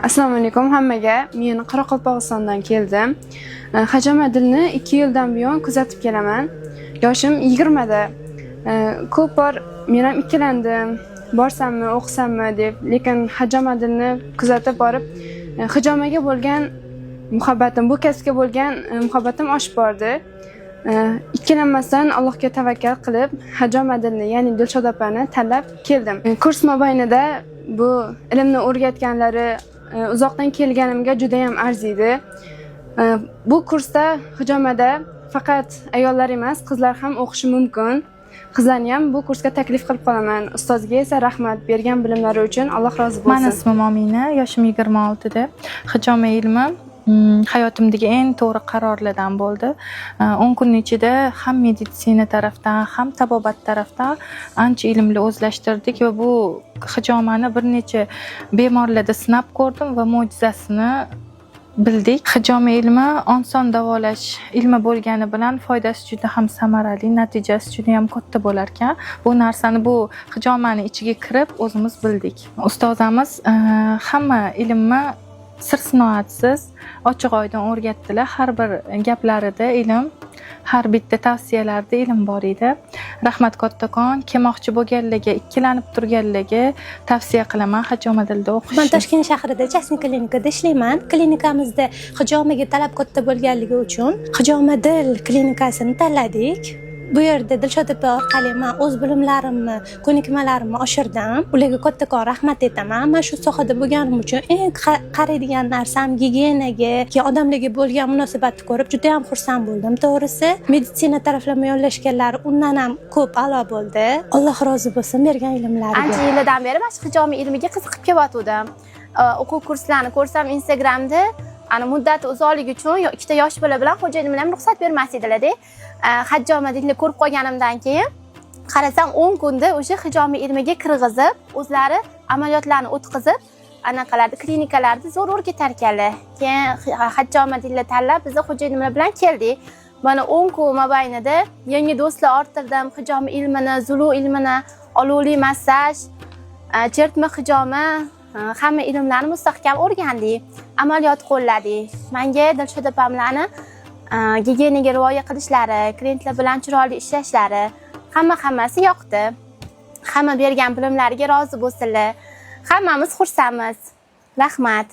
Assalomu alaykum hammaga. Men Qoraqalpog'istondan keldim. Hajoma Dilni 2 yildan buyon kuzatib kelaman. Yoshim 20 da. Ko'p bor men ham ikkilandim. Borsammi, o'qisammi deb, lekin Hajoma Dilni kuzatib borib, hijomaga bo'lgan muhabbatim, bu kasbga bo'lgan muhabbatim oshib bordi. Ikkilanmasdan Allohga tavakkal qilib, Hajoma Dilni, ya'ni Dilshod opani tanlab keldim. Kurs mobaynida bu ilmni o'rgatganlari uzoqdan kelganimga juda ham arziydi. Bu kursda hijomada faqat ayollar emas, qizlar ham o'qishi mumkin. Qizlarni ham bu kursga taklif qilib qolaman. Ustozga esa rahmat, bergan bilimlari uchun Alloh rozi bo'lsin. Mani ismim Omina, yoshim 26da. Hijoma ilmi hayotimdagi eng to'g'ri qarorlardan bo'ldi. 10 kun ichida ham meditsina tarafdan, ham tabobat tarafdan ancha ilmli o'zlashtirdik va bu hijomani bir necha bemorlarda sinab ko'rdim va mo'jizasini bildik. Hijoma ilmi oson davolash ilmi bo'lgani bilan foydasi juda ham samarali, natijasi juda ham katta bo'lar ekan. Bu narsani bu hijomani ichiga kirib o'zimiz bildik. Ustozamiz hamma ilmni sir sinoatsiz, ochiq oydin o'rgatdilar. Har bir gaplarida ilm, har bitta tavsiyalarida ilm bor edi. Rahmat kattakon. Kelmoqchi bo'lganlarga, ikkilanib turganlarga tavsiya qilaman Hajoma Dilda Man o'qishni. Toshkent shahrida частный klinikada ishlayman. Klinikamizda hijomaga talab katta bo'lganligi uchun Hijoma Dil klinikasini tanladik. Bu yerda Dilshod opa orqali man o'z bilimlarimni, ko'nikmalarimni oshirdim. Ularga kattakon rahmat aytaman. Man shu sohada bo'lganim uchun eng qaraydigan narsam gigiyenaga, keyin odamlarga bo'lgan munosabatni ko'rib juda ham xursand bo'ldim. To'g'risi, meditsina taraflama yondashganlari undan ham ko'p a'lo bo'ldi. Alloh rozi bo'lsin bergan ilmlariga. Ancha yillardan beri mana shu hijoma ilmiga qiziqib kelyotgandim. O'quv kurslarini ko'rsam Instagramda, ana muddati uzoqligi uchun ikkita yosh bola bilan xo'jayinim ham ruxsat bermas edilarda. Hajjoma Dilni ko'rib qolganimdan keyin qarasam, 10 kunda o'sha hijoma ilmiga kirg'izib, o'zlari amaliyotlarni o'tkazib, anaqalarda, klinikalarda zo'r o'rgatar ekanlar. Keyin Hajjoma Dilni tanlab, biza xo'jayinimlar bilan keldik. Mana 10 kun mobaynida yangi do'stlar orttirdim. Hijoma ilmini, zulu ilmini, olovli massaj, chertma hijoma, hamma ilmlarni mustahkam o'rgandik, amaliyot qo'lladik. Manga Dilshod opamlarni gigiyenaga rioya qilishlari, klientlar bilan chiroyli ishlashlari, hamma hammasi yoqdi. Hamma bergan bilimlariga rozi bo'lsinlar. Hammamiz xursandmiz. Rahmat.